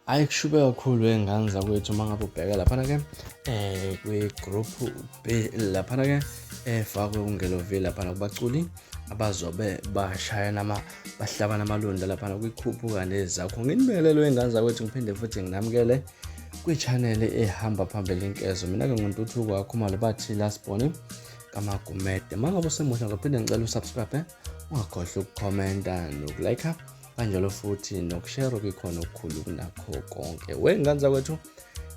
Hhayi kushube kakhulu wey'ngane zakwethu uma ngabe ubheka laphana-ke kwi-group B laphana-ke efakwe uNgelovi laphana kubaculi abazobe bashayana bahlabana amalunda laphana kwikhuphuka nezakho. Nginibingelele wey'ngane zakwethu ngiphinde futhi nginamukele kwi-channel ehamba phambili inkezo. Mina-ke nguNtuthuko kaKhumalo bathi lasibone kaMagumede. Uma ngabe usemusha ngiphinde ngicela usubscribe, ungakhohlwa ukukhomenta nokulayikha kanjalo futhi nokushare okuyikhona okukhulu kunakho konke. Wey'ngane zakwethu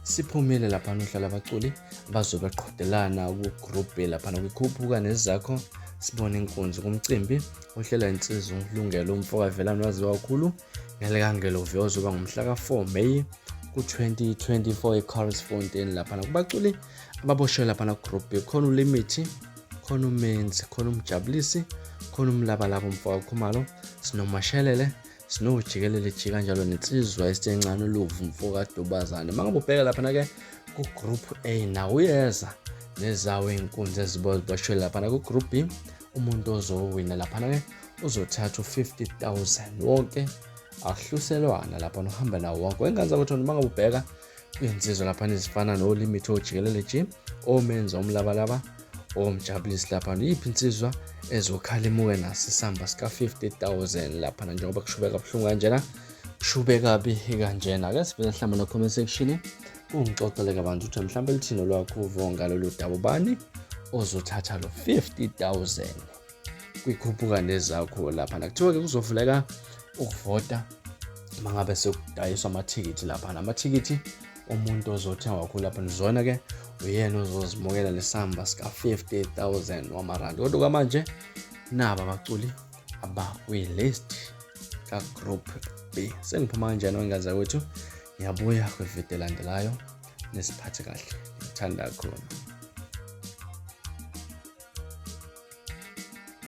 siphumile laphana uhlala abaculi bazobe beqhudelana ku-group B laphana kwikhuphuka nezakho sibone inkunzi kumcimbi ohlela insizwa uLungelo umfokaVelani waziwa kakhulu ngelikaNgelovi ozoba ngomhla ka-4 Meyi ku-2024 eCarlsfontein laphana kubaculi ababoshwe laphana ku-group B khona uLimithi khona uMenzi khona uMjabulisi khona uMlabalaba umfokaKhumalo sinoMashelele sinojikelele jika njalo nensizwa esincane uluvu mfokaDubazane uma ngabe ubheka laphana-ke ku-group A nawo uyeza nezawo iy'nkunzi eziboshwe laphana ku-group B umuntu ozowina laphana-ke uzothatha u-50 000 wonke akuhluselwana laphana uhamba nawo wonke wengane zakwethu uma ngabe ubheka kwinsizwa laphana ezifana noLimit ojikelele G omenza umlabalaba omjabulisi laphana iyiphi insizwa ezokhala imuke naso isamba sika-50 000 laphana njengoba kushube kabuhlungu kanjena kushube kabi kanjena ake sivele mhlawumbe no-comment section ungixoxele kabanzi ukuthi mhlawumbe lithini olwakho uvo ngalolu daba ubani ozothatha lo 50 000 kwikhuphuka nezakho laphana kuthiwa-ke kuzovuleka ukuvota uma ngabe sekudayiswa amathikithi laphana amathikithi umuntu ozothenga kakhulu lapha nizona-ke uyena ozozimukela lesamba sika-50 000 wamarandi kodwa kwamanje naba abaculi abakwi-list ka-group B sengiphuma kanjani wengane zakwethu ngiyabuya kwividiyo elandelayo nisiphathe kahle ngithanda kakhulu.